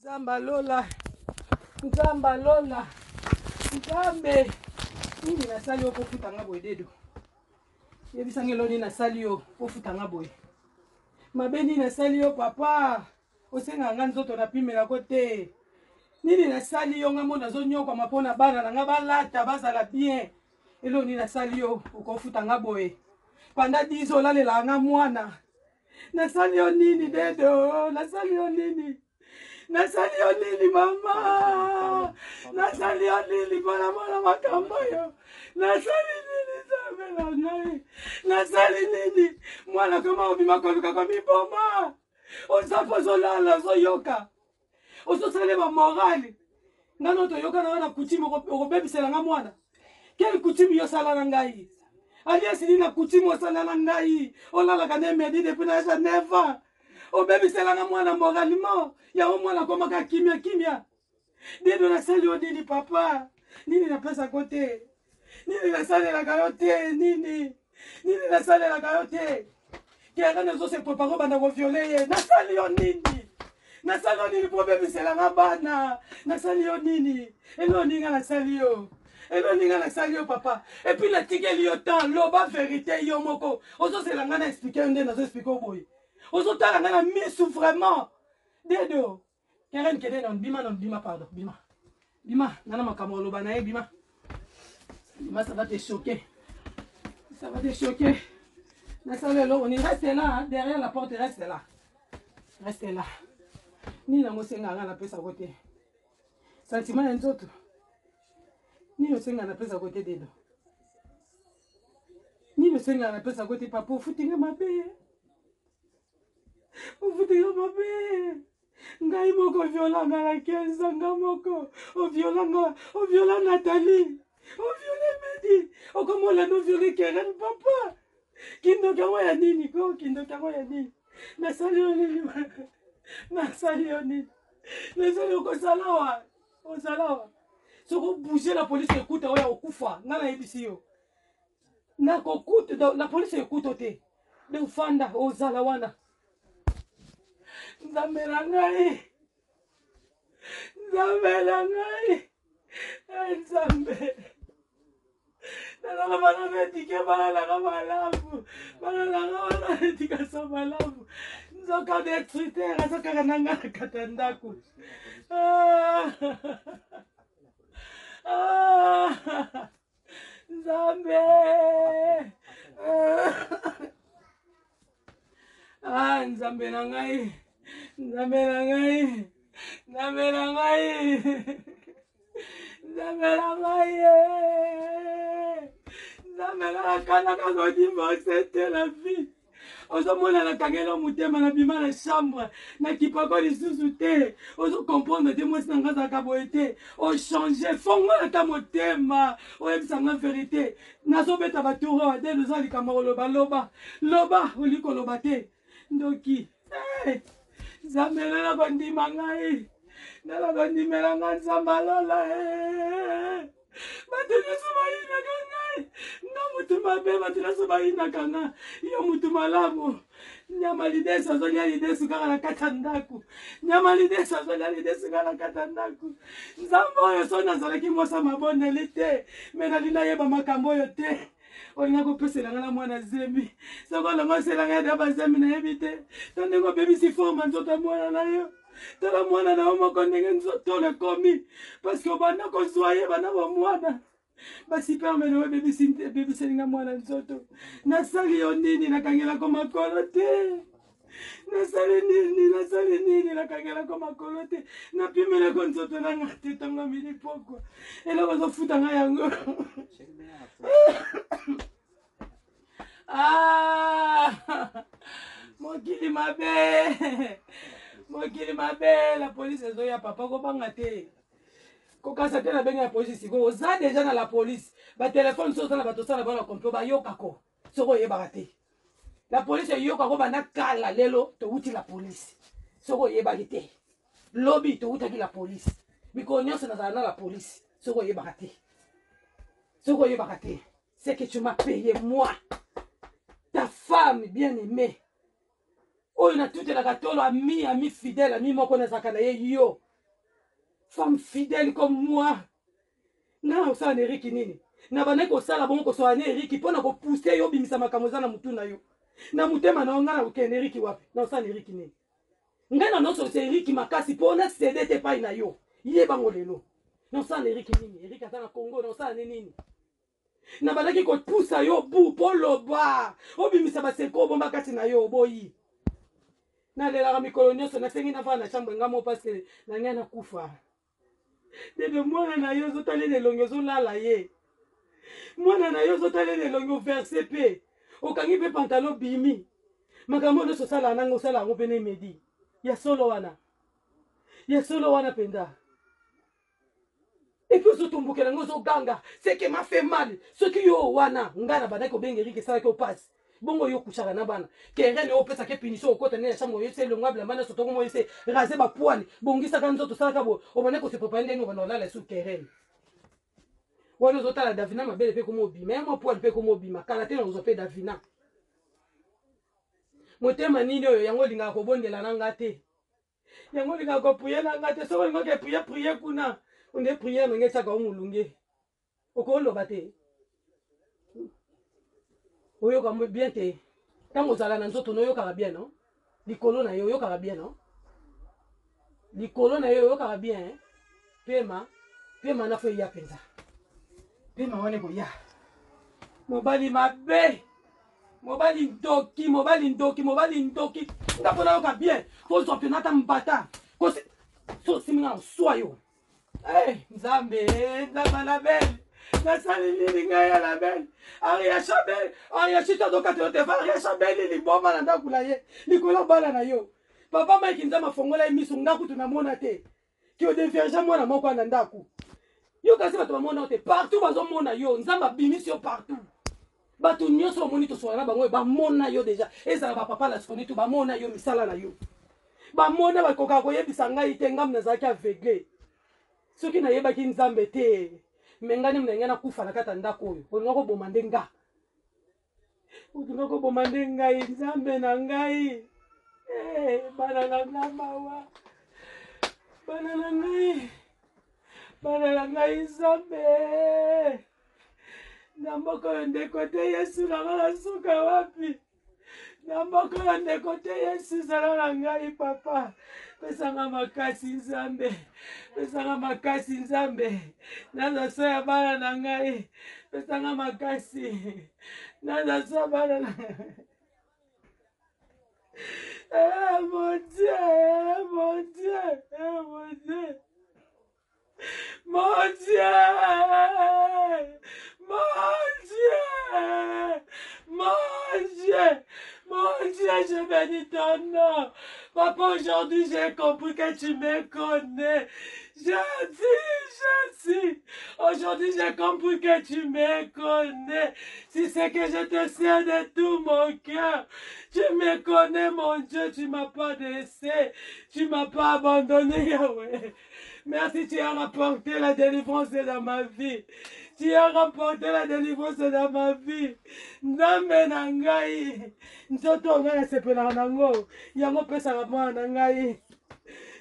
Nzambe lola, Nzambe lola, Nzambe nini nasali yo kofuta nga boye dedo? Yebisa nga eloni nasali yo kofuta nga boye. Mabe nini nasali yo papa? Osengaka nga nzoto napimelako te. Nini nasali yo nga mo nazonyokwama mpo na bana na nga balata bazala bien. Eloko nini nasali yo okofuta nga boye? Pendant 10 ans olalelaka nga mwana. Nasali yo nini dedo? Nasali yo nini? Nasali yo nini mama? Nasali yo nini mpona mona makambo oyo? Nasali nini Nzambe na ngai? Nasali nini? Mwana koma obima koluka komiboma. Oza mpo ozolala ozoyoka. Ozosala ba morale. Nga no toyokana wana coutume okobebisela nga mwana. Quelle coutume yo osala na ngai? Alias nini na coutume osala na ngai? Olalaka na Medi depuis na âge ya 9 ans. Obebisela nga mwana moralement. Yango mwana akomaka kimia kimia. Dedo nasali yo nini papa? Nini napesako te? Nini nasalelaka yo te? Nini? Nini nasalelaka yo te? Keren ezo se prepare obanda koviole ye. Nasali yo nini? Nasali yo nini mpo obebisela nga bana? Nasali yo nini? Eloko nini nga nasali yo? Eloko nini nga nasali yo papa? Epuis natikeli yo temps, loba verite yo moko. Ozozela nga na explike yo nde nazo explike yo boye. Ozotala nga na misu vraiment. Dedo. Karen kende non bima non bima pardon bima bima nana makambo oloba na ye bima bima ça va te choquer ça va te choquer nasala eloko ni reste là derrière la porte reste là reste là nini yango osenga nga napesa ko te sentiment ya nzoto nini osenga napesa ko te dedo nini osenga napesa ko te papa ofuti nga mabe ofuti nga mabe ngai moko oviola nga na 15 nga moko oviola nga oviola Nathalie oviole Medi okomolanda oviole Keren papa kindoki yango ya nini ko kindoki yango ya nini nasali yo nini nasali yo nini nasali okozala wa ozala wa soki obouge la polise ekuta oyo okufa ngai nayebisi yo nakokuta la polise ekuta te donc fanda ozala wana nzambe na ngai nzambe na ngai eh, nzambe nazala bana betike bana nanga malamu bana nanga bana etikasa malamu nzoka destructeur aza kaka na ngai na kata ndako ah. Ah. Nzambe ah nzambe na ngai nzambe na ngai nzambe na ngai nzambe na ngai eh. nzambe na nakanaka kodivorce te la vie ozomona nakangela motema nabima na chambre nakipako lisusu te ozo comprendre te mwasi na nga azalaka boye te ochange fongola ata motema oyebisa nga verité nazobeta batour oyo adele oza likambo koloba loba loba olingi koloba te ndoki eh, nzambe nana kondima ngai nana kondimela ngai nzambe alola eh. bato nyonso bayinaka ngai nga motu mabe bato nyonso bayinaka nga yo motu malamu nyama lidesu azolia lidesu kaka na kati ya ndako nyama lidesu azolia lidesu kaka na kati ya ndako nzambe oyo so nazalaki mwasi mabondeli te me nalingi nayeba makambo oyo te olinga kopesela nga na mwana zemi soki olonga osela ngai da bazemi nayebi te to ndenge obebisi forma nzoto ya mwana na yo tala mwana na yo moko ndenge nzoto ekomi parceke obanda kozwa ye banda bomwana basiperme na yo ebebiseli nga mwana nzoto nasali yo nini nakangelako makolo te nasali nini nasali nini nakangelako makolo te napimelako nzoto na nga te ntango midi pokwa eloko ozofuta nga yango ah, mokili mabe mokili mabe la polise ezoya papa kobanga te kokasa te nabengi la polise sikoyo oza deja na la polise batelefone so oza na bato osala bana complot bayokako soki oyebaka te la polise eyokako banda kala lelo towuti la polise soki oyebaki te lobi towutaki la polise mikolo nyonso nazala na la polise soki oyebaka te soki oyebaka te ce que tu m'as payé moi ta femme bien aimée oyo natutelaka tolo ami ami fidèle ami moko nazalaka na ye yo. Femme fidèle comme moi, nga na kosala na Eriki nini? Na bandaki kosala bongo kosala na Eriki mpo na kopousse yo obimisa makambo eza na motu na yo na motema na yo. Nga na kokende Eriki wapi? Na kosala na Eriki nini? Ngai na nosolisa Eriki makasi mpo na cede te epai na yo. Yebango lelo. Na kosala na Eriki nini? Eriki aza na Congo, na kosala ne nini? Nabandaki kopusa yo bu mpo loba obimisa baseko obomba kati na yo, oboyi. Nalelaka mikolo nyonso, nasengi navanda na chambre nga moko parce na ngai nakufa. Dede, mwana na yo ozotalela elongi, ozolala ye. Mwana na yo ozotalela elongi, overse mpe okangi mpe pantalon bimi. Makambo nyonso osalaka nanga, osala yango mpe na emedi ya solo wana, ya solo wana mpenza. Epuis ozotombokela ngo, ozoganga seke ma fait mal. Soki yo wana ngai na bandaki kobenga Erike, esalaki yo pasi bongo. Yo kushaka na bana kerene, oyo opesaka punition, okota nde na chambre, oyebisa elongo bilamba nyonso, tongo moyese rase bapoile, bongisaka nzoto, osalaka boye, obandaki kose prepare ndenge obanda olala esu kerene wana. Ozotala Davina, mabele mpe koma obima ya mwa poile mpe koma obima. Kala te na kozwa mpe Davina. Motema nini oyo yango olingaka kobondela na nga te, yango olingaka koprie na nga te? Soki olinga oke prie, prie kuna onde priere ndenge etiaka o molunge, okoloba te, oyoka bien te. Ntango ozala na nzoto noyokaka bien no likolo na ye, oyokaka bien no likolo na ye, oyokaka bien. Pema, pema na fo eya mpenza, pema wana ekoya. Mobali mabe, mobali ndoki, mobali ndoki, mobali ndoki. Nga mpo nayoka bien, kozwa mpena ata mbata kosi so osimbi nga na koswa yo. Hey, Nzambe, Nzambe, Anabel, nasali nini ngai? Anabel, Ariasha bel Ariashita azokata yo te. Ariasha beli liboma na ndako na ye likolo bana na yo. Papa Mike, Nzambe afongola ye miso. Nga kutu namona te ke odevierge mwana moko na ndako yo, kasi bato bamona yo te. Partout bazomona yo, Nzambe abimisi yo partout. Bato nyonso bamoni, tosola na bango oyo bamona yo deja, ezala bapapa lasconi tu bamona yo, misala na yo bamona, bakokaka koyebisa ngai te. Ngambu nazalaki aveugle. Soki nayebaki Nzambe te, me ngai nde ngai nakufa na kati ya ndako oyo. Olinga koboma nde nga, olinga koboma nde ngai. Nzambe na ngai, eh, bana na nga mawa, bana na ngai, bana na ngai. Nzambe, na mboka oyo ndeko te, Yesu na nga, nasuka wapi na mboka oyo ndeko te? Yesu, zala na ngai. Papa, pesanga makasi. Nzambe, pesanga makasi. Nzambe, naza so ya bana na ngai, pesanga makasi, naza so ya bana na. Eh, mon Dieu, eh, mon Dieu, eh, mon Dieu. Mon Dieu! Mon Dieu! Mon Dieu! Mon Dieu, je bénis ton nom. Papa, aujourd'hui, j'ai compris que tu me connais. Je dis, je suis. Aujourd'hui, j'ai compris que tu me connais. Si c'est que je te sers de tout mon cœur. Tu me connais, mon Dieu, tu m'as pas laissé. Tu m'as pas abandonné, Yahweh. Merci, tu as rapporté la délivrance dans ma vie. Tu as remporté la délivrance dans ma vie. Nzambe na ngai, nzoto ngai nasepelaka nango, yango opesaka mwana na ngai.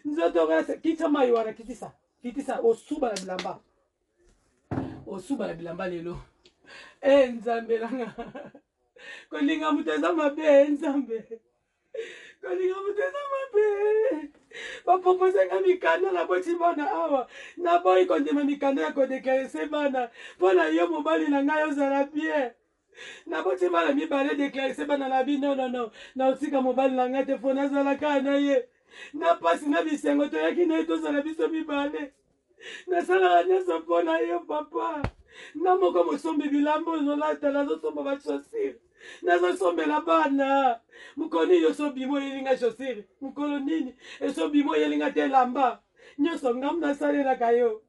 Nzoto ngai, kitisa mai wana, kitisa, kitisa, osuba na bilamba, osuba na bilamba lelo. E Nzambe nanga, kolinga moto eza mabe. Nzambe, kolinga moto eza mabe. Bapropose nga mikanda, naboti bana awa, naboyi kondima mikanda ya kodeklare bana mpo na yo. Mobali na ngai, ozala bien. Naboti bana mibale, deklare bana na bi. Non, non, non, naotika mobali na ngai te, fo nazala kaka na ye na mpasi na bisengo. Toyaki na ye, tozala biso mibale. Nasalaka nyonso mpo na yo, papa. Nga moko mosombi bilamba ozolata, nazosomba bachaussure, nazosombela bana. Mokolo nini osobima oyelinga chaussure? Mokolo nini esobima oyelinga te elamba? Nyonso ngamu nasalelaka yo.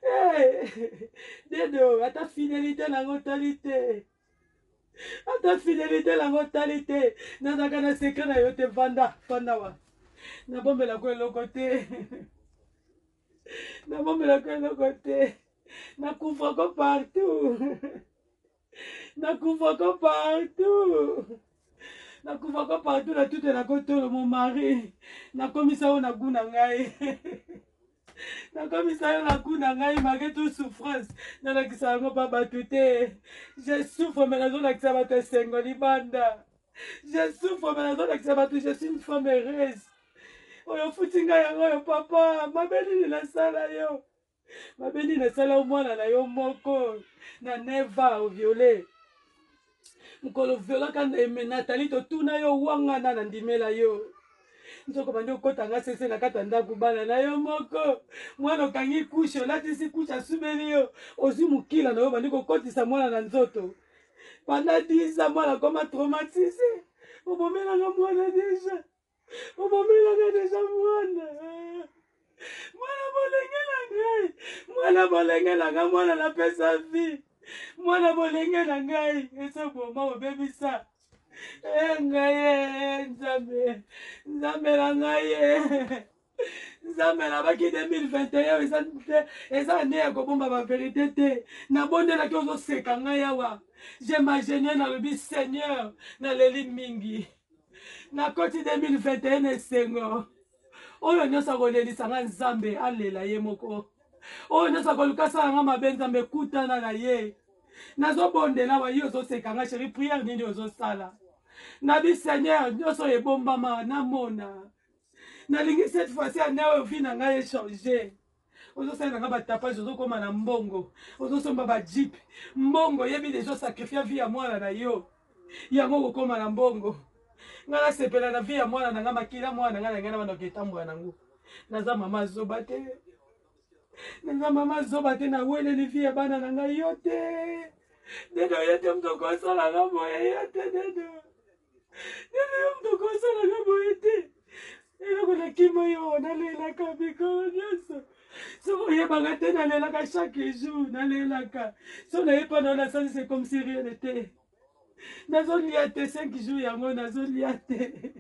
Hey, dedo, ata fidélité nango otali te, ata fidélité nango otali te. Nazalaka na secret na yo te. Vanda, vanda wa, nabombelako eloko te, nabombelako eloko te. Nakufako partout, nakufako partout. Nakufaka partout na tutelaka tolo mon mari. Nakomisa yo na gout na ngai. Nakomisa yo na gout na ngai malgré tout souffrance. Nalakisa yango pa bato te. Je souffre mais nazolakisa bato esengo libanda. Je souffre mais nazolakisa bato je suis une femme heureuse. Oyo ofuti ngai yango oyo papa, mabe nini nasala yo? Mabe nini nasala yo mwana na yo moko na neva oviole mokolo violaka Nathalie totuna yo wangana na ndimela yo nzoko bandi okota nga sese na kati ya ndako bana na yo moko mwana okangi kushe olatisi kushe asubeli yo ozwi mokila na yo bandi kokotisa mwana na nzoto pendant 10 ans mwana akoma traumatise obomelanga mwana deja obomelanga deja mwana mwana bolenge na ngai mwana bolenge na ngai mwana napesa vie mwana bolenge na ngai esoboma obebisa e ngai e nzambe nzambe na ngai e nzambe nabaki 2021 eza eza ane ya kobomba baverité te nabondelaki ozoseka ngai awa je m'agenue nalobi seigneur naleli mingi nakoti 2021 na esengo oyo nyonso akolelisa nga nzambe alela ye moko oyo nyonso akoluka asala nga mabe nzambe kutana na ye nazobondela wa ye ozoseka nga sheri priere nini ozosala nabi seigneur nyonso oyo ebombama namona nalingi cette fois-ci ane oyo vi na ngai echange ozosalela nga batapage ozokoma na mbongo ozosomba bajeep mbongo oyebi deja osakrifia vie ya mwana na yo yango okokoma na mbongo nga nasepela na vie ya mwana na nga makila mwana na nga na ngai na bandoki etambola nango naza mama zoba te naza mama zoba te naweleli vie ya bana na ngai yo te dedo yo te moto okosala nga boye yo te dedo dedo yo moto okosala nga boye te eloko nakima yo nalelaka mikolo nyonso soki oyebaka te nalelaka chaque jour nalelaka so nayepa nao nasali c'est comme si rien n'était nazolia te 5 jours yango nazolia te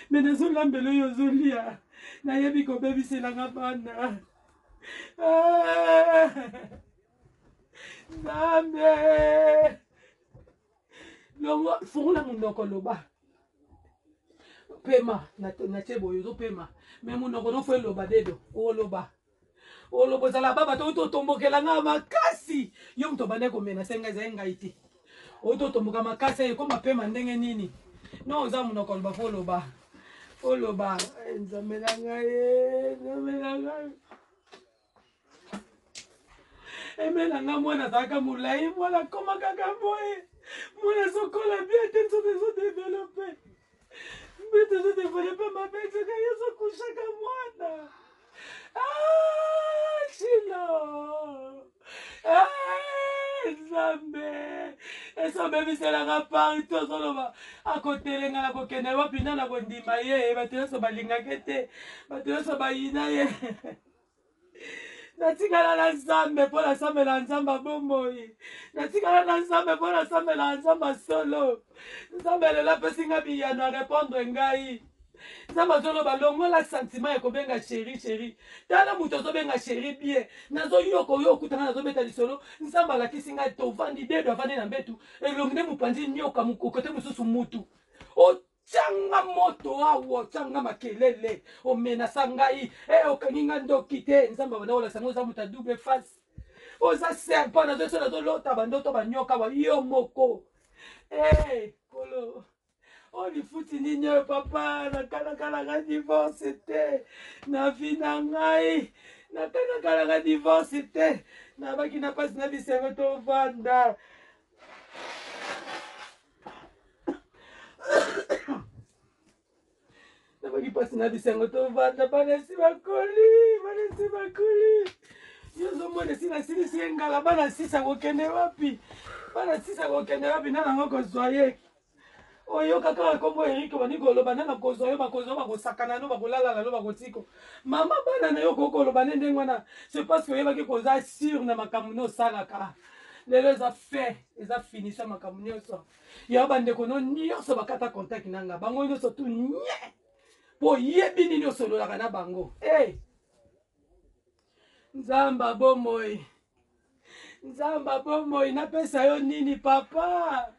me nazolambela oyo ozolia nayebi kobebiselanga bana ah! Nzambe longo fungola monoko loba pema natie boye ozopema me monoko nofo eloba dedo oloba oloba ozala baba to otombokela nga makasi yo moto obandaki komenase ngai ezali ngai te ototomboka makasi ekoma pema ndenge nini no oza monoko oloba fo oloba oloba eh, nzambe na ngai eh, nzambe na ngai eme na nga mwana azalaka molai mwana akoma kaka boye mwana azokola bien te nzoto ezodevelope mbeto ezodevelope mabe nzoka ye ezokushaka mwana ah, chilo ah, nzambe esobebiselaka partout ozoloba akotelenga na kokende wapi nani akondima ye bato nyonso balingaka te bato nyonso bayina ye natikala na nzambe mpo nasambela nzambe abomoi natikala na nzambe mpo nasambela nzambe solo nzambe lelo apesi ngai biyano arepondre ngai nzambe azoloba longola sentiment ya kobenga sheri sheri tala moto azobenga sheri bien nazoyoka oyo okutanga nazobeta lisolo nzambe alakisi ngai tovandi dedo avandi na mbetu elongi nde mopanzi nyoka mokokote mosusu mutu Tyanga moto awa, otyanga makelele, omenasa ngai, eh, okangi ngai ndoki te. Nzambe abanda kolakisa ngai oza moto ya double face, oza serpent, nazo nazolota bandoto banyoka wa yo moko. Eh, kolo oyo lifuti nini oyo papa nakanakalaka divorce te na vi na ngai nakanakalaka divorce te nabaki na mpasi na bisengo tovanda nabaki mpasi na bisengo tovanda bana esi bakoli bana esi bakoli yo ozomona esi nasilisi ye ngala bana sisa kokende wapi bana sisa kokende wapi nana yango kozwa ye oyoka kaka nkombo erike obandi koloba nana kozwa yo bakozwa bakosakana no bakolalala no bakotiko mama bana na yo okoki koloba nde ndenge wana c'est parce que oyebaki koza sur na makambo no osalaka lelo eza fait eza finition makambo nyonso ya bandeko no nyonso bakata contact na nga bango nyonso tu nye mpo oyebi nini osololaka na bango hey! nzambe abomoi nzambe abomoi napesa yo nini papa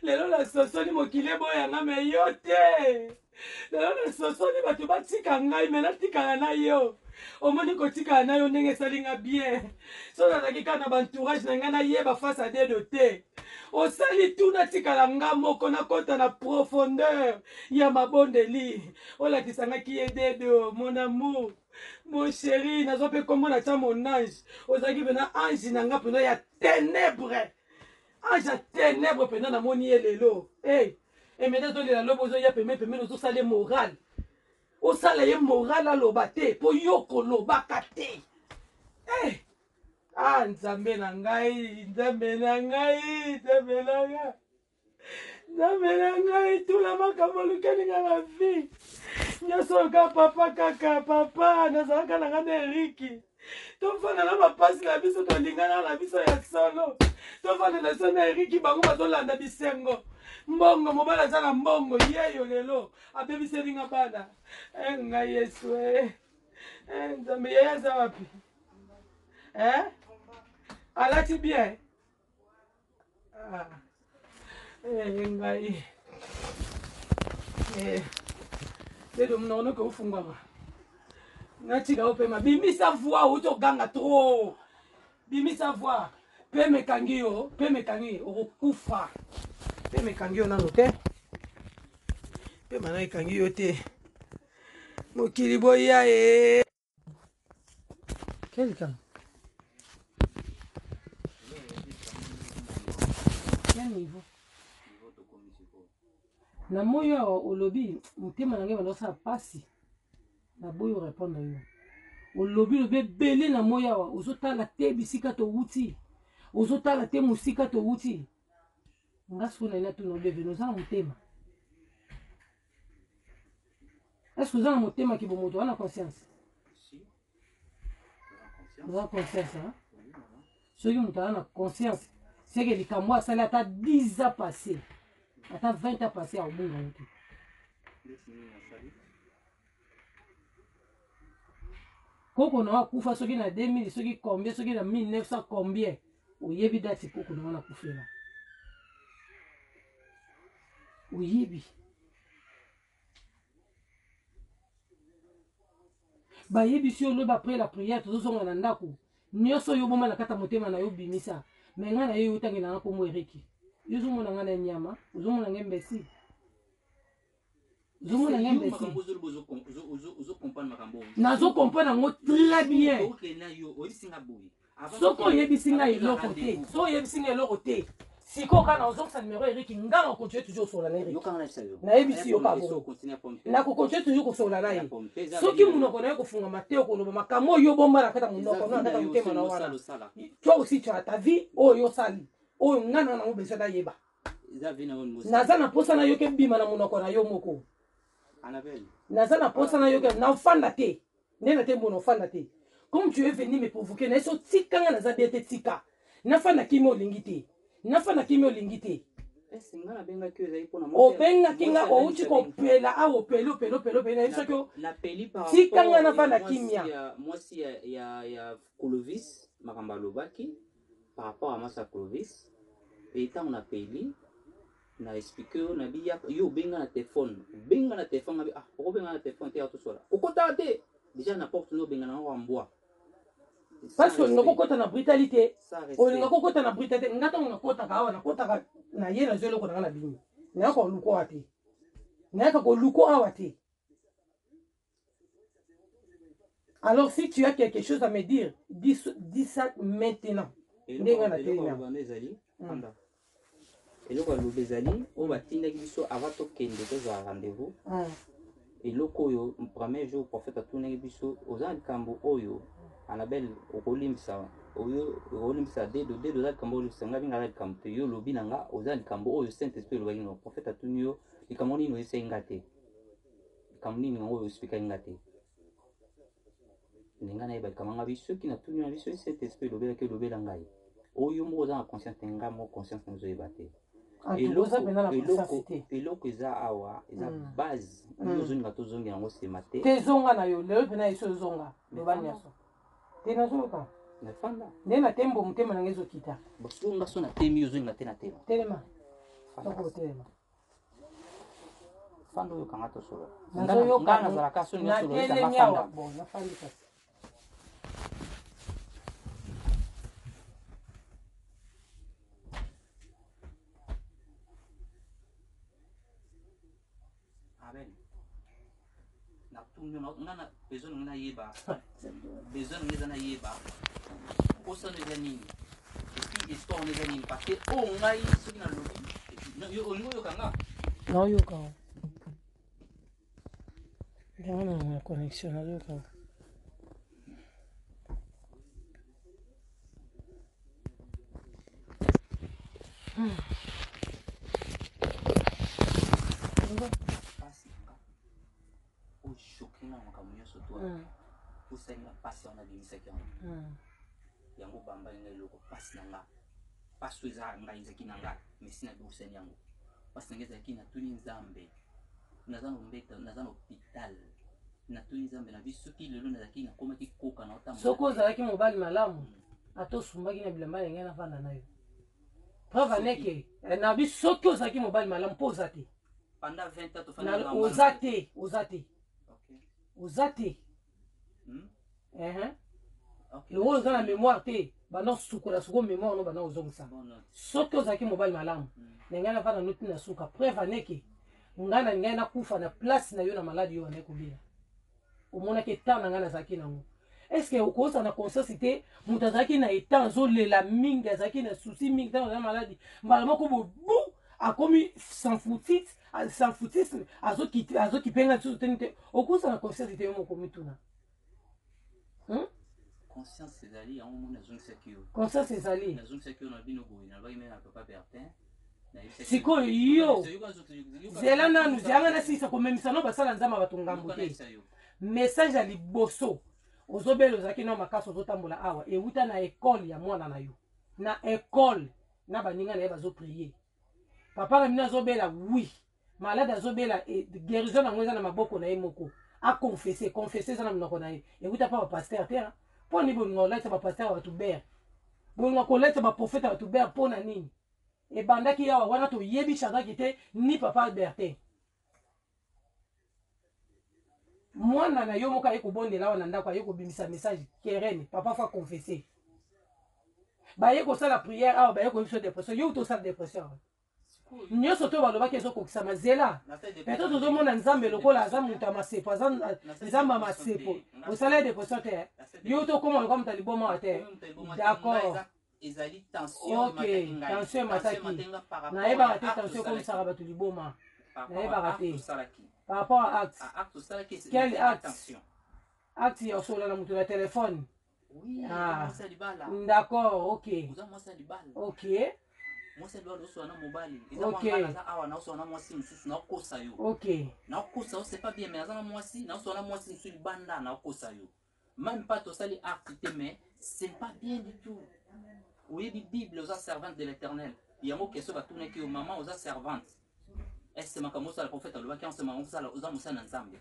Lelo nasosoli mokili eboya nga me yo te. Lelo nasosoli bato batika ngai me natikala na yo. Omoni kotikala na yo ndenge esali nga bien. So nazalaki kaka na ba entourage na ngai nayeba face à Dedo te. Osali tu natikala nga moko, nakota na profondeur ya mabondeli. Olakisa ngaki ye Dedo, mon amour, mon chéri. Nazwa mpe kombo na tia mon ange. Ozalaki mpena ange na nga mpena ya ténèbre, ange ya ténèbre mpena. Namoni ye lelo. Hey, emene azolela lobi, ozoya pembeni pembeni, ozosala ye moral, osala ye moral, aloba te mpo yo kolobaka te. Hey! Ah, Nzambe na ngai, Nzambe na ngai, Nzambe na ngai, Nzambe na ngai, tula makambo olukeli nga na vie nyonso oyo. Kaka papa, kaka papa, nazalaka na ngai na Eriki, tofanda na bapasi na biso, tolingana na biso ya solo, tofanda na biso na Eriki. Bango bazolanda bisengo, mbongo, mobali aza na mbongo, yeyo lelo abebiseli nga bana. E ngai Yesu, e Nzambe, yeye aza wapi? Eh? Alati bien. Ah. Eh, ngai eh. Lelo monoko noke ofungwama, natika yo pema. Bimisa voix, outi oganga trop. Bimisa voix, pema ekangi yo, pema ekangi, okokufa. Pema ekangi yo nano te, pema na ekangi yo te. Mokili boya e quelqu'un. Quel niveau na moi awa? Olobi motema na ngai banda osala mpasi, naboyi orépondre yo. Olobi lobi ebele na moi awa, ozotala te bisika towuti, ozotala te mosika towuti. Nga sikoyo nayi natuna odevene, oza na motema? Est ce que oza na motema kibomoto wana, conscience? Oza conscience, hein? Soki moto aza na conscience, seke likambo asali ata 10 ans passé, ata 20 ans passé, akobunga ngo te. Koko na akufa soki na 2000 soki combien, soki na 1900 combien, oyebi date koko na wana akufela? Oyebi? Bayebisi yo lobi après la prière tozozonga na ndako. Nyonso oyo oboma na kati ya motema na yo, bimisa. Me ngai na ye, otangela nga kombo Eriki, yo ozomona ngai na nyama, ozomona ngai imbécile, ozomona ngai imbécile. Nazocomprendre yango très bien. Soki oyebisi ngai eloko te, soki oyebisi ngai eloko te, sikoyo kaka nazongisa numéro Eriki, nga na continue toujours kosolola na Eriki. Nayebisi yo kaka bongo, nakocontinue toujours kosolola na ye. Soki monoko na ye kofungama te, okoloba makambo oyo obomba na kati ya monoko na kati ya motema na wana. Toi aussi, tu as ta vie oyo osali, oyo nga na nango besoin nayeba. Naza na mposa nayoka ebima na monoko na yo moko. Naza na mposa nayoka, nafanda te nde na te mbona ofanda te. Comme tu es venu me provoquer, na ye so tikanga, naza bien te, tika nafanda kimi. Olingi te nafanda kimi, olingi te. Obengaki nga, outi kopela awa, opeli, opeli, opeli, opeli, nayebi soki tikanga nafanda kimia. Mwasi ya Clovis, makambo alobaki par rapport à mwasi ya Clovis, e ntango napeli na explique yo, nabi yo obenga na telefone, obenga na telefone, ngabi ah, okobenga na telefone te, ya tosola, okotaka te déjà na porte no, obenga na ngo mbwa. Parce que olinga kokota na brutalité, olinga kokota na brutalité. Nga ntango nakotaka awa, nakotaka na ye, nazwi eloko na nga, na bimi, nayaka koluka awa te, nayaka koluka awa te. Alors si tu as quelque chose à me dire, dis, dis ça maintenant. Ndenge na telemi ezali eloko alobi ezali oyo batindaki biso avant tokende tozwa rendez-vous. Eloko oyo, premier jour prophète atunaki biso: oza na likambo oyo Annabelle okolimbisa, oyo okolimbisa Dedo? Dedo, oza likambo olimbisa nga? Binga aza likambo te. Yo olobi na nga oza likambo oyo Saint Esprit olobaki nga. Prophète atuni yo: likambo nini oyebisaki nga te? Likambo nini yango oyo oexpliquaki nga te? Ndenge nayeba likambo nga bi, soki natuni na biso, Saint Esprit elobelaki, olobela ngai oyo moko oza na conscience te, nga moko conscience nazoyeba te. Eloko eza awa eza base yo ozolinga tozongela yango nsima te. Te, zonga na yo lelo mpena eso ozonga, loba nyonso te, nazoyoka. Nafanda. Nde na tembo motema nanga ezokita. Nga so natemi, yo ozolinga te na tema. Telema. Tokotelema. Fanda oyo kanga tosolo. Nazoyoka. Nga nazalaka soni nyonso loyesa Natelemi nga awa. fanda. Bon, nafandi kasi. Amen. Natuni yo nga na besoin na nga nayeba. Besoin na nga eza nayeba. Posa na eza nini? Et puis espoir na eza nini? Parce que oyo ngai soki nalobi yo olingi oyoka nga? Naoyoka. Yango na connexion nazoyoka. Pasi na nga oyo choke nga na makambo nyonso to osali nga pasi wana abimisaki yango yango bambali nga eloko pasi na nga pasi oyo eza ngai ezalaki na nga mesi nabosani yango pasi na nga ezalaki natuni Nzambe naza na mbeta naza na hôpital natuni Nzambe na biso soki lelo nazalaki nakomaki koka na otambola Soki ozalaki mobali malamu, ata osumbaki na bilamba na ngai navanda na yo. Preuve aneke na biso soki ozalaki mobali malamu mpo oza te. Pendant 20 ans tofandi na Oza te, oza te. Okay. Oza te. Okay. Lokola oza na mémoire te, banda osukola soko mémoire no banda ozongisa. Bonne note. Soki ozalaki mobali malamu, na ngai navanda no ntina suka. Preuve aneke ngai na ngai nakufa na place na yo na maladi oyo bandaki kobela. Omonaki etat na ngai nazalaki nango. Est ce que okozala na conscience te moto azalaki na etat azolela mingi, azalaki na souci mingi ntango azali maladi, mbala moko bobu akomi sans foutite, sans foutisme, azokipenga lisusu te te. Okozala na conscience te yo moko mituna. Conscience ezali yango moni nazongisaki yo. Conscience ezali. Nazongisaki yo na bino boye nalobaki me na papa Bertin. Sikoyo yo zela nanu, zela nasilisa komemisa no basala Nzambe bato ngambo te. Message ya liboso ozobela ozalaki nao makasi ozotambola awa ewuta na ekole ya mwana na yo, na ekole na baninga na ye bazoprie papa na bino azobela, oui malade azobela, guérison nango eza na maboko na ye moko. Aconfesse, confesse eza na monoko na ye, ewuta mpa bapasteur te. Mpo nini bolinga kolatisa bapasteur ya bato bere, bolinga kolatisa baprofete ya bato bere? Mpo na nini ebandaki awa wana toyebi Shadraki te ni papa Albertin? Mwana na yo moko aye kobondela awa na ndako, aye kobimisa message kerene papa fa confesse, baye kosala prière awa, baye koyebi biso dépression. Yo tosala dépression awa nyonso to balobaki ezokokisama. Zela, peut-être ozomona Nzambe lokola aza moto ya masepo, aza Nzambe ya masepo. Osala ye dépression te, yo tokóma lokola moto ya liboma awa te. D'accord. Ezali tension. Ok, tension emataki. Nayebaka te tension ekomisaka bato liboma, nayebaka te. Par rapport à acte? Quel acte? Acte ya osola na moto na telefone? Ah, d'accord, ok. Ok. Mwasi ya libala osola na mobali eza mwa naza awa naosola na mwasi mosusu, naokosa yo. Ok. Naokosa yo, c'est pas bien, mais naza na mwasi, naosola na mwasi mosusu libanda, naokosa yo. Même pas tosali acte te, mais c'est pas bien du tout. Oyebi Bible, oza servante de l'Éternel. Yango question batunaki yo: mama, oza servante, est-ce makambo osala, prophète alobaki yango, makambo osala, oza mosala na Nzambe?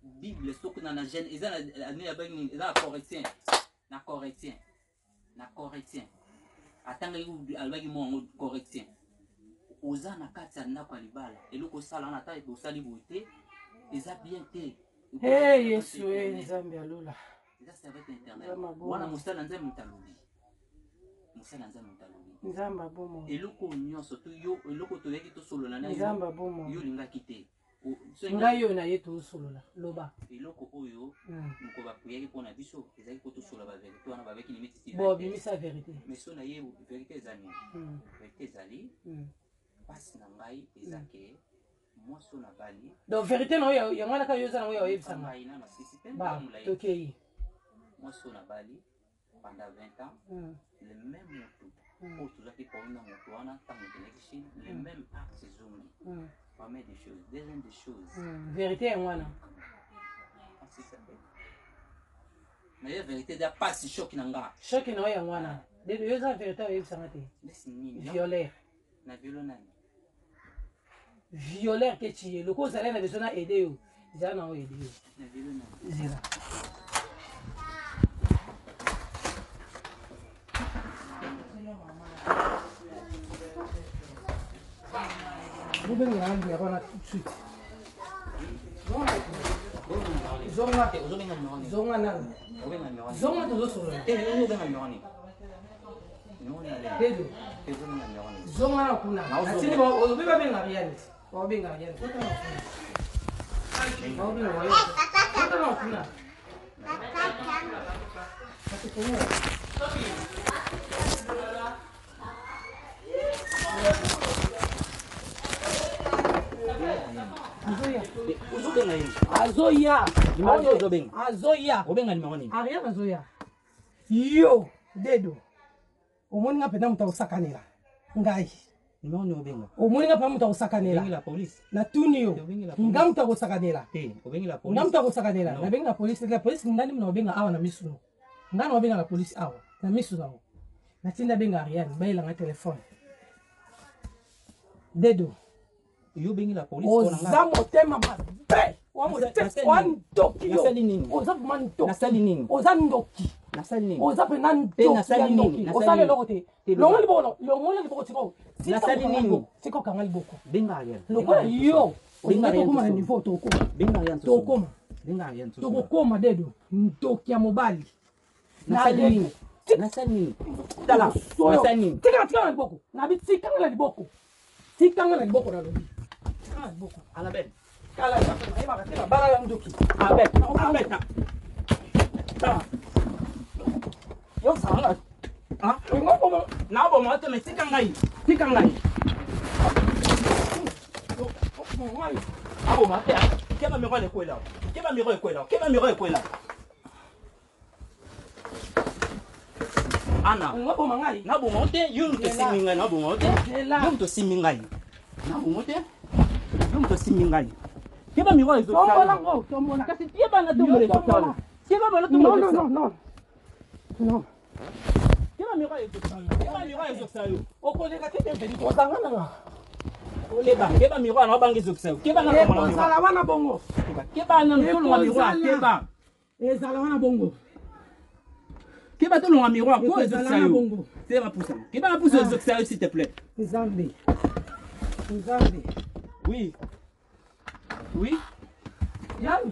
Bible soki na gene eza na ya bangi nini, eza na Corinthiens, na Corinthiens atangaki, alobaki mo yango Corinthiens, oza na kati ya ndako ya libala, eloko osala wana, ata osali boye te, eza bien te. Hey, Yesu e Nzambe alola. Eza servante éternel wana, mosala Nzambe, moto alobi, mosala Nzambe, moto alobi. Nzambe abomo. Eloko nyonso to yo, eloko toyaki tosolola na Nzambe abomo. yo olingaki te. Ngai oyo na ye tosolola, loba. Eloko oyo moko bapriaki mpona biso ezalaki po tosolola bavérité wana, babeki limiti. Bo bimisa vérité. Mais so na ye, vérité eza nini? Vérité ezali mpasi na ngai eza ke mwasi oyo nabali. Donc vérité na oyo yango wana kaka yo oza nango ya oyebisanga? Ngai na nasisi te. Ba tokei. Mwasi oyo nabali pendant 20 ans, le même motu oyo tozwaki problème na moto wana ntango okendaki Chine, le même acte ezongi. Première des choses, deuxième des choses. Vérité yango wana. Na ye vérité eza pasi, choc na nga. Choc na oyo yango wana dedo, yo eza vérité oyebisanga te. Nesi nini? Violeur. Na violo nani? Violeur ke tie loko ozali na besoin na aide yo, zala na oyo aide yo. Na violo nani? Zela. Obengela nga numéro wana tout de suite. Zonga. Zonga nanu. Zonga tozosolola. Pedro. Zonga na kuna. Natindi olobi babenga Riane. Babenga Riane. Kota na kuna. Babenga Riane. Kota na kuna. Azoya. Azoya. Obenga numéro nini? Ariane azoya. Yo, Dedo. Omoni nga mpenza moto akosakanela ngai. Numéro nini obenga? Omoni nga mpenza moto akosakanela. Obengi la police. Natuni yo. Obengi la police. Nga moto akosakanela. Te, obengi la police. Nga moto akosakanela. Non. Nabengi la police. La police ngani mna obenga awa na misu no. Nga na obenga la police awa na misu nango. Natinda benga Ariane, bayela nga telefone. Dedo. Yo obengi la police mpo na nga. Oza motema mabe. Wa motema wa ndoki yo. Nasali nini? Oza vraiment ndoki. Nasali nini? Oza ndoki. Nasali nini? Oza mpenza Te, ndoki ya nasali nini? ndoki. Nasali Osala nini? eloko te. Te, loba. Longola liboko, longola liboko tika. Nasali nini? Tika okanga liboko. Benga Ariane. Lokola yo. Benga Olingi Ariane tokóma na tosolo. niveau tokóma. Benga Ariane tosolo. Tokóma. Benga Ariane tosolo. Tokokóma Dedo. Ndoki ya mobali. Nasali nini? Nasali nini? Tala, nasali nini? Tika tika na liboko. Nabi tika na liboko. Tika na liboko nalobi. Tika na liboko. Annabelle. Kala nayebaka te babala ya ndoki. Abel, Abel. Tala. Yo sanga. Ah, Ngo na boma te mais tika ngai. Tika ngai. Aboma te. Keba miroir ekwela. Keba miroir ekwela. Keba miroir ekwela. Anna. Ngo boma ngai. Na boma te, yo moto osimbi ngai, na boma te. Zela. Yo moto osimbi ngai. Na boma te. Yo moto osimbi ngai. Keba miroir ezokala. Tombola ngo, tombola. Kasi tieba na tombola Yo ezokala. tombola. Tieba na Non tombola non ezokala. non non. Non. Keba miroir ezokala. Keba miroir ezokala yo. Okoleka te bienvenu kozanga nanga. Keba, keba miroir na obanga ezokisa yo. Keba na tombola miroir. Ekozala wana bongo. Keba na tolonga miroir, Ekozala. keba. Ezala wana bongo. Keba tolonga miroir, ko Ekozala ezokisa na yo. bongo. Keba pusa. Keba pusa ezokisa yo s'il te plaît. Nzambe. Nzambe. Oui. Oui. Yann.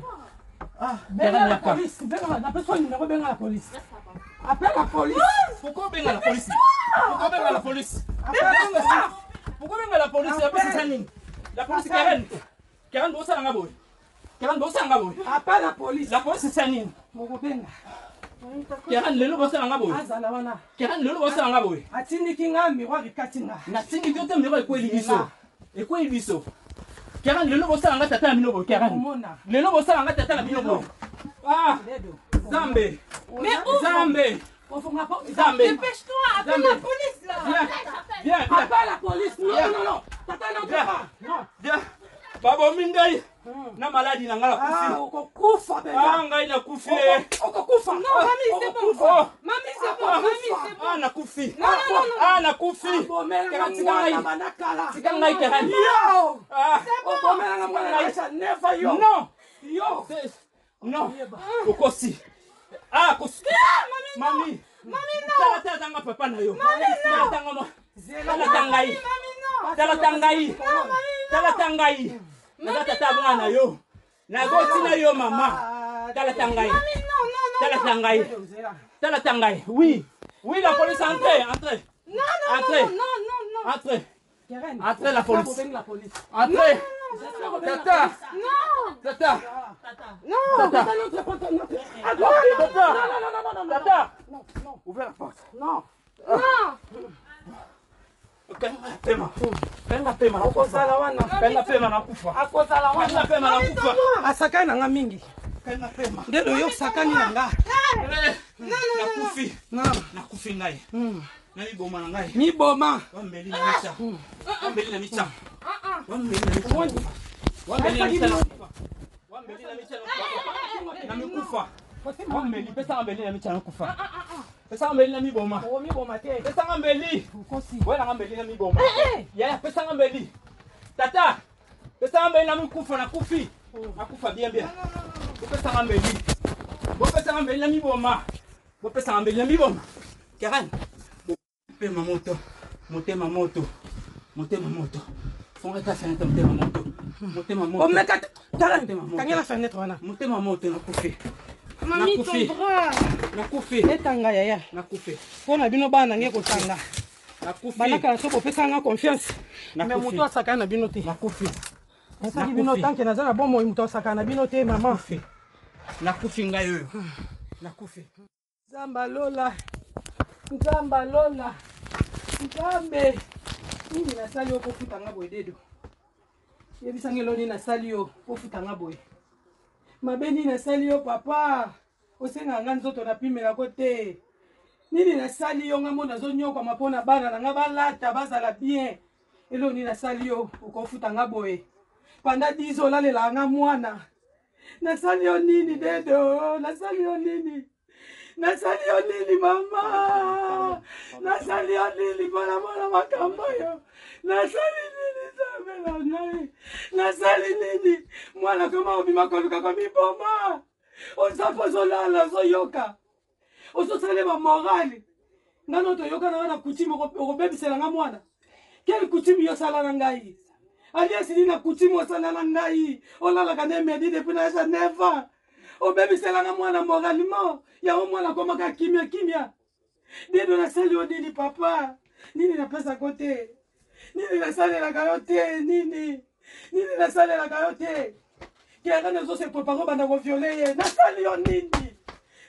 Ah, Benga la police. Benga la napesi yo numéro benga la police. Appelle la police. Pourquoi benga la police? Pourquoi benga la police? Appelle la police. Pourquoi benga la police? La police eza nini? La police Karen. Karen bosala nga boye. Karen bosala nga boye. Appelle la police. La police eza nini? Mokobenga. Karen lelo bosala nga boye. Azala wana. Karen lelo bosala nga boye. Atindiki nga miroir ekati nga. Natindiki yo te miroir ekweli biso. Ekweli biso. Karen lelo bosala nga tata na bino boye Karen. Omona. Lelo bosala nga tata na bino boye. Ah, Dedo. Nzambe. Mais Nzambe. Ofunga po. Nzambe. Dépêche-toi, appelle Nzambe. la police là. Viens. Viens, viens. Appelle la police. Non Viens. non non. Tata n'entre Viens. pas. Non. Viens. Babomi ngai. Na maladi na ngai nakufi. Ah, okokufa Ah, benga. ngai nakufi. eh. Okokufa. Non, mamie, c'est bon. Oh. Mamie, c'est bon. Ah, Mamie, c'est bon. Ah, nakufi. Non, non, non, non. Ah, nakufi. Obomelanga Karen, tika ngai. mwana banda kala. Tika ngai Karen. Yo. Ah. Obomelanga mwana na Aisha never yo. Non. Yo. Non. Okosi. Ah, kosi. Mami. Mami, non. Tala te azanga papa na yo. Mami, non. Tala tanga mo. Zela. Tala ta ngai. Mamie, non. Tala ta ngai. Tala ta ngai. Naza tata mwana na yo. Naboti na yo mama. Tala ta ngai. Mamie, non, non, non. Tala ta ngai. Zela. Tala ta ngai. Oui. Oui, la police, entrez, entrez. Non, non, Entrez. non, non, non, non. Entrez. Karen. Entrez la police. Obengi la police. Entrez. J'espère obengi la Tata. Non. Tata. Non. Tata. Tata, n'entre pas, n'entre. Ah, Tata. Non, non, non, non, non, non. Tata. Non, non, Ouvrez la porte. non. Non. Kanga pema. Kanga pema nakufa. Okozala wana. Kanga pema nakufa. Akozala Kanga wana. pema nakufa. Asakani na nga mingi. Kanga pema. Nde oyo osakani na nga. Eh, Nakufi. Non. Nakufi ngai. Namiboma na ngai. Miboma. Wambeli na micha. Wambeli na micha. Wambeli na micha. Omoni. Wambeli na micha nakufa. Wambeli na micha nakufa. Namikufa. Wambeli pesa mbeli na micha nakufa. Pesa mbeli na miboma. Omiboma te. Pesa mbeli. Okosi. Wela mbeli na miboma. Yaya pesa mbeli. Tata. Pesa mbeli na mikufa nakufi. Nakufa bien bien. Bopesanga mbeli. Bopesanga mbeli na miboma. Bopesanga mbeli na miboma. Karen. Pema moto. Motema moto. Motema moto. Fonga ta fenêtre motema moto. Motema moto. Omeka tala kangela fenêtre wana. Motema moto nakufi. Mami ton bras. Nakufi. Etanga yaya. Nakufi. Mpo na bino bana nge kotanga. Nakufi. Banaka so bopesa nga confiance. Mais moto asakana na bino te. Nakufi. Nasaki bino tanke naza na bomoi moto asakana na bino te mama. Nakufi. Nakufi ngai oyo. Nakufi. Nzambe alola, Nzambe alola, Nzambe nini nasali yo kofuta nga boye dedo? Yebisa nga eloni nasali yo kofuta nga boye. Mabe nini nasali yo papa? Osengaka nga nzoto napimelako te. Nini nasali yo nga mo nazonyokwama mpo na bana na nga balata bazala bien. Eloko nini nasali yo okofuta nga boye? Pendant 10 ans olalelaka nga mwana. Nasali yo nini dedo? Nasali yo nini? Nasali yo nini mama? Nasali yo nini mpona mona makambo oyo? Nasali nini nzambe na ngai? Nasali nini? Mwana koma obima koluka komiboma. Oza mpo ozolala ozoyoka. Ozosala ba morale. Nga no toyoka na na coutume okobebisela nga mwana. Quelle coutume yo sala na ngai? Alias nini na coutume osala na ngai? Olalaka na Medi depuis na âge ya 9 ans. Obebisela nga mwana moralement. Yango mwana akomaka kimia kimia. Dedo nasali yo nini papa? Nini napesako te? Nini nasalelaka yo te? Nini? Nini nasalelaka yo te? Kera nazo se prepare obanda koviole ye. Nasali yo nini?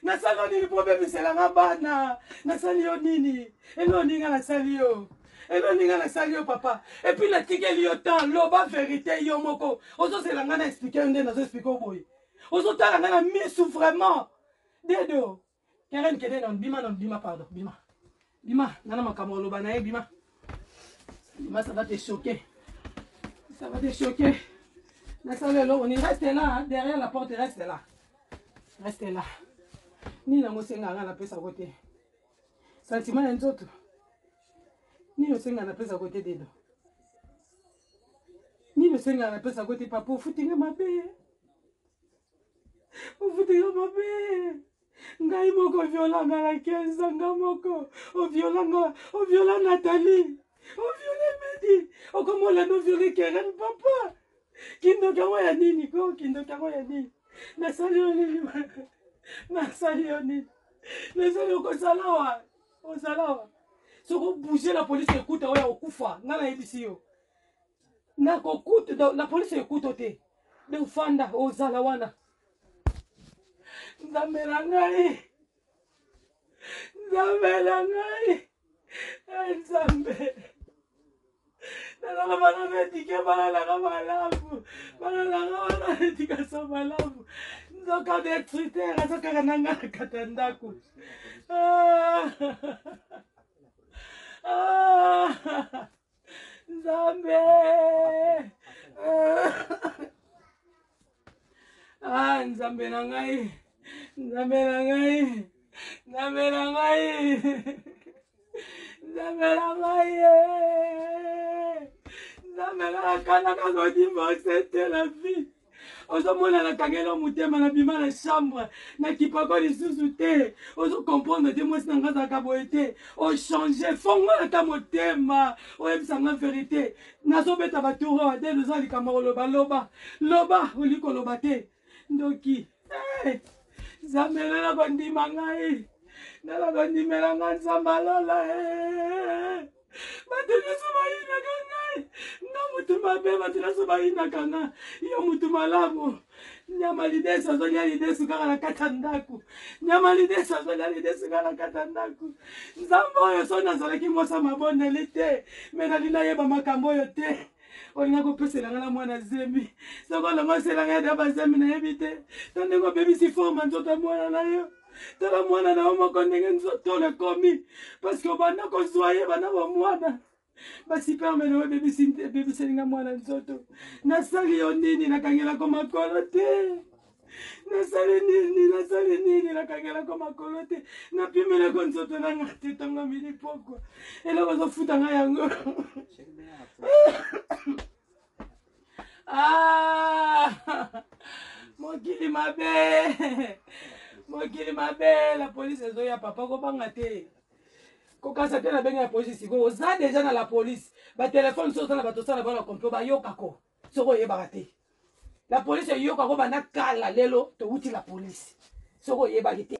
Nasali yo nini mpo obebisela nga bana? Nasali yo nini? Eloko nini nga nasali yo? Eloko nini nga nasali yo papa? Et puis natikeli yo temps, loba verité yo moko. Ozozela nga na explique yo nde nazo explique yo boye. Ozotala nga na misu vraiment. Dedo. Karen kende na bima na bima pardon bima. Bima nana makambo oloba na ye bima. Bima ça va te choquer. Ça va te choquer. Nasala eloko ni reste là derrière la porte reste là. Reste là. Nini yango osenga nga napesa ko te. Sentiment ya nzoto. Nini osenga napesa ko te dedo. Nini osenga napesa ko te papa ofuti nga mabe. Ofuti nga mabe. Ngai moko viola nga na 15 ans, nga moko oviola nga, oviola Nathalie, oviole Medi, okoma olanda oviole Keren papa. Kindoki yango ya nini ko? Kindoki yango ya nini? Nasali yo nini? Nasali yo nini? Nasali yo kozala wa, ozala wa. Soki obouge la police ekuta oyo okufa, nga nayebisi yo. Nakokuta, la police ekuta te. Donc fanda ozala wana. Nzambe na ngai, Nzambe na ngai, Nzambe. Nazala bana betike bana nanga malamu, bana nanga bana éducation malamu. Nzoka destructeur azokaka na ngai na kati ya ndako. Nzambe. Ah, Nzambe na ngai, Nzambe na ngai, Nzambe na ngai, Nzambe na ngai, Nzambe na nakanaka kodivorce te la vie. Ozomona nakangela motema na bima na chambre nakipako lisusu te. Ozo comprendre te mwasi na ngai azalaka boye te. Ochange fongola ata motema oyebisa nga verité. Nazobeta batour awa de oza likambo koloba loba loba olingi koloba te ndoki. Hey, Nzambe nana kondima ngai, nana kondimela ngai Nzambe alola. Hey. Bato nyonso bayinaka ngai, nga motu mabe, bato nyonso bayinaka nga, yo motu malamu. Nyama lidesu azolia lidesu kaka na kati ya ndako, nyama lidesu azolia lidesu kaka na kati ya ndako. Nzambe oyo so nazalaki mwasi ya mabondeli te, me nalingi nayeba makambo oyo te. Olinga kopesela nga na mwana zemi, soki olongo osela ngai na bazemi nayebi te. To ndenge obebisi forme ya nzoto ya mwana na yo. Tala mwana na yo moko ndenge nzoto ekomi, parce que obanda kozwa ye banda bomwana. Basiperme na yo ebebiseli nga mwana nzoto. Nasali yo nini? Nakangelako makolo te. Nasali nini? Nasali nini? Nakangelako makolo te. Napimelako nzoto na nga te ntongo midi pokwa. Eloko ozofuta nga yango. Ah! Mokili mabe. Mokili mabe. La police ezoya papa kobanga te. Kokanisa te nabengi na polisi sikoyo, oza deja na la police. Batelefone so oza na bato osala bana complot, bayokako soki oyebaka te. La police eyokako banda kala, lelo towuti la police soki oyebaki te.